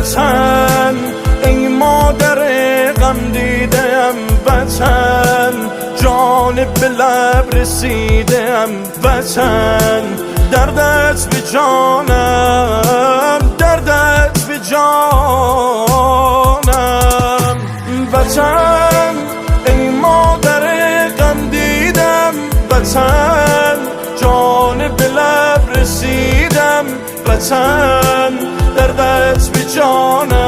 Ватан, эй модари ғамдидаам, Ватан, ҷон ба лаб расидаам, Ватан, дардат ба ҷонам, дардат ба ҷонам. Ватан, эй модари ғамдидаам, Ватан, ҷон ба лаб расидаам, Ватан, дардат ба ҷонам.